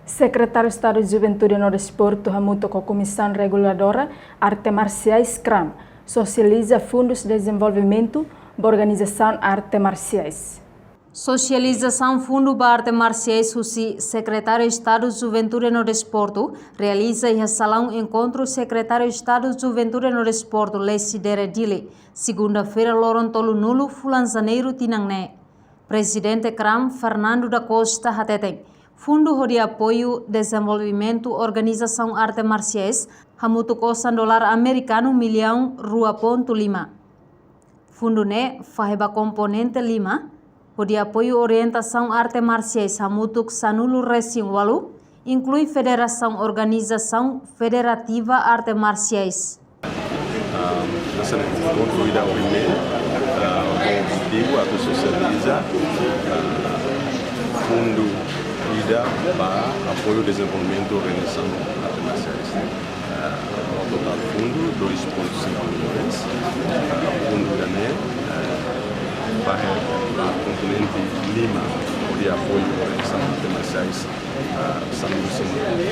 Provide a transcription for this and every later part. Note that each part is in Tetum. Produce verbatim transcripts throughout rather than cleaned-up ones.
Sekretáriu Estadu Juventude no Desportu hamutuk ho Komisaun Reguladora Arte Marsiais, kram, sosializa fundus dezenvolvimentu ba organizasaun arte marsiais. Sosializasaun fundu ba arte marsiais husi Sekretáriu Estadu Juventude no Desportu realiza iha salaun enkontru Sekretáriu Estadu Juventude no Desportu Lecidere Dili, segunda-feira, loron tolunulu fulan Janeiru tinan ne'e. Prezidente kram, Fernando da Costa, hateten fundu hodi apoiu dezenvolvimentu organizasaun arte marsiais hamutuk osan dolar amerikanu millaun rua pontu lima. Fundu ne'e fahe ba komponente lima, hodi apoiu orientasaun arte marsiais hamutuk sanulu-resin-ualu, inklui federasaun, organizasaun federativa arte marsiais. Ah, hanesan enkontru ida ohin ne'e, ah, ho objetivu atu sosializa, ah, fundu ida ba apoiu dezenvolvimentu organizasaun arte marsiais. Ah, no totál fundu dois ponto cinco milhões. Ah, fundu ida-ne'e, ah, fahe ba komponente lima, hodi apoiu organizasaun arte marsiais, ah, sanulu-resin-ualu,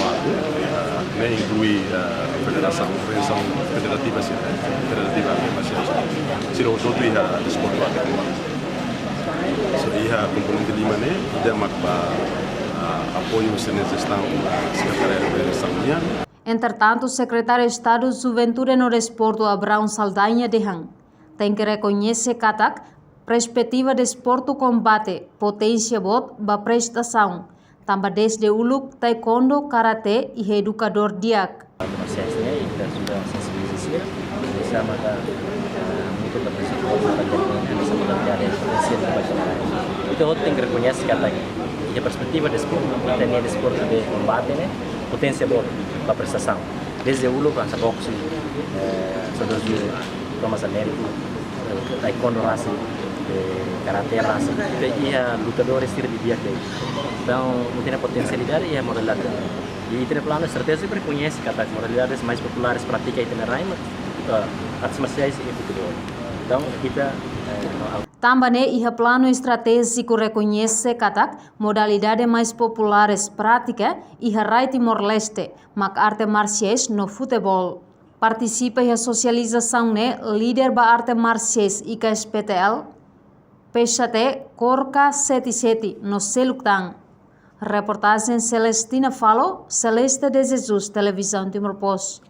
ah, ne'e inklui, ah, federasaun, federasaun federativa sira, eh, federativa arte marsiais. Sira hotu-hotu iha desportu arte kombate. So, iha komponente lima ne'e, ida mak ba, ah, apoiu sira-nia jestaun, ah, Sekretariadu Federasaun nian. Entretantu, Sekretáriu Estadu Juventude no Desportu Abraão Saldanha dehan, tenke rekoñese katak perspetiva desportu kombate poténsia boot ba prestasaun, tanba dezde uluk taekwondo, karate iha edukadór di'ak. Arte marsiais ne'e, ita sudah sensibiliza sira, bisa maka, eh, untuk berprinsip bahwa arte marsiais ne'e bisa menjadi potensiál ba jerasaun. Ita hotu tenke rekoñese katak iha perspetiva desportu, ita-nia desportu de kombate ne'e poténsia boot ba prestasaun. Dezde uluk hanesan boxe, eh, saudozu Thomas Américo, eh, taekwondo rasik, eh, karate rasik, ita iha lutadór sira di'ak de'it. Entaun, ita-nia potensialidade iha modalidade. I ita-nia planu estratéjiku rekoñese katak modalidades mais populares prátika iha ita-nia rain, eh, artes marsiais i futeból. Entaun, ita, eh, no Tanba ne'e iha planu estratéjiku rekoñese katak modalidade mais populares prátika iha rai Timor-Leste mak arte marsiais no futeból. Partisipa iha sosializasaun ne'e líder ba arte marsiais I K S P T L, P S T, Korka Seti Seti no seluk tan. Reportajen Celestina Falo, Celeste de Jesus, Televizaun Timor Post.